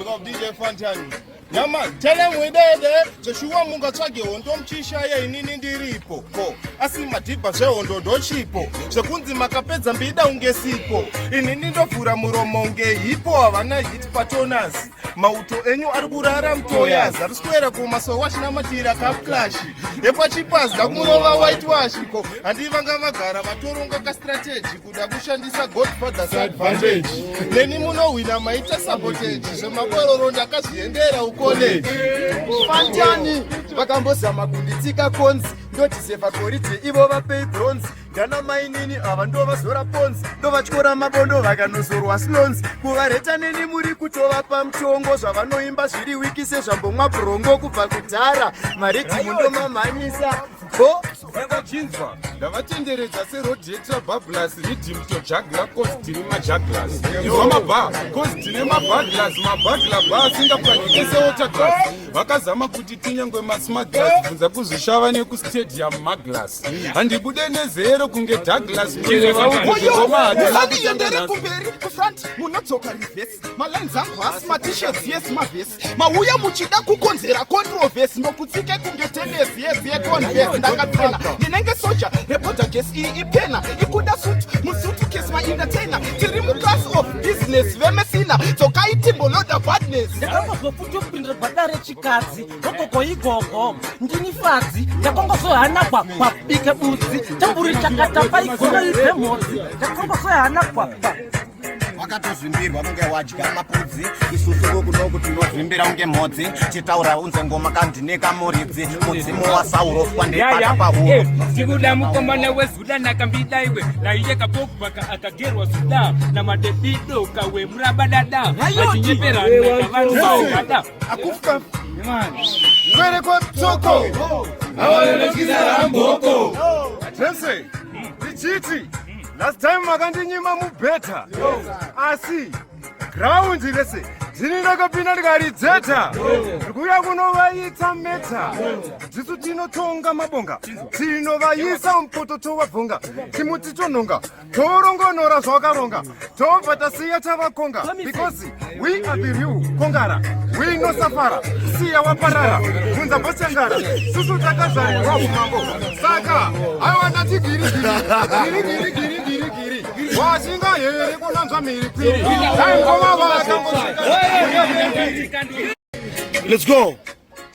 Big up DJ Fantan. Yeah man, tell them we there there. Zveshuwa mungatsvage hondo muchishaya inini ndiripo. Ko, asi madhibha zvehondo ndochipo. Zvekunzi makapedza mbida unge sipo. Inini ndovhura muromo unge hipo havana hit patoners. Mauto enyu ari kurara mutoyas. Ari square kumasowa chinamatira cup clash. Yepachipazi ndakumurova white wash. Ko, handi vanga vagara vatoronga ka strategy kuda kushandisa godfather's advantage. Neni munohwina maita sabotage. Zvemakororo ndakazviendera ukoleji. Fantani vakambozama kunditsika konzi ndodhiseva goridhe ivo vapei bronze ndana mainini ava ndovazora ponzi ndovatyora mabondo vakanozorwa slons kuvareta neni muri kutovapa mutongo zvavanoimba zviri wiki sezvambomwa brongo kubva kudhara maridhimu ndomamhanyisa bo Vakachinzwa ndavatenderedza serodiator bablas riddim to juggler cause tiri majugglers inzwa mabha cause tine mabaglas mabagla ba asingapwanyike sewater glass vakazama kuti tinyangwe masmaglas bvunza kuzvishava nekustadium maglas handibude nezero kunge douglas Musandiendere kumberi kufront munodzoka reverse malines angu hasi matishets yes mavhesi mauya muchida kukonzera controversy ndokutsike kunge tenesi yes yeconverse ndakatsena ndinenge soja reborder gas iyi ipena ikuda suit musutukesi maentertainer tiri muclass of business vemesina dzokai timboloda badness Ndakambozoputopindira gwada rechikadzi gogogo igogo ndini fadzi ndakongozohana gwagwa bike budzi tamburi chakatapa igono ibve mhodzi ndakongozohana gwagwa Wakatozvimbirwa kunge wadya mapudzi isusu kunoku tinozvimbira kunge mhodzi chitaura unze ngoma kandine kamuridzi mudzimu wasauro wandibata pahuro Ndikuda mukomana wezuda nakambida iwe naiye kapogwaka akagerwa zuda namadebido kawe murabadada achinyepera nakavanzogada Akufa. Ngwere kwa toko. Awanonokisa ramboko. Tense. Ndichiti. Last time makandinyima mubheta. Asi ground rese ndini ndakapinda ndikaridzeta. Ndikuya kunovaitsa meta. Ndisu tinotonga mabonga. Tinovaisa mupoto tovabvonga. Chimuti tononga. Torongonora zvakaronga. Tobva tasiya tavakonga. Because we are the real kongara. We no safara. Siya waparara. Bvunza bochangara. Susu takazvarirwa umambo. Saka aiwa ndati giri giri. Giri giri giri giri giri. Washinga here kunanzva mhiri kwiri. Dai ngoma vakangosvika. Let's go.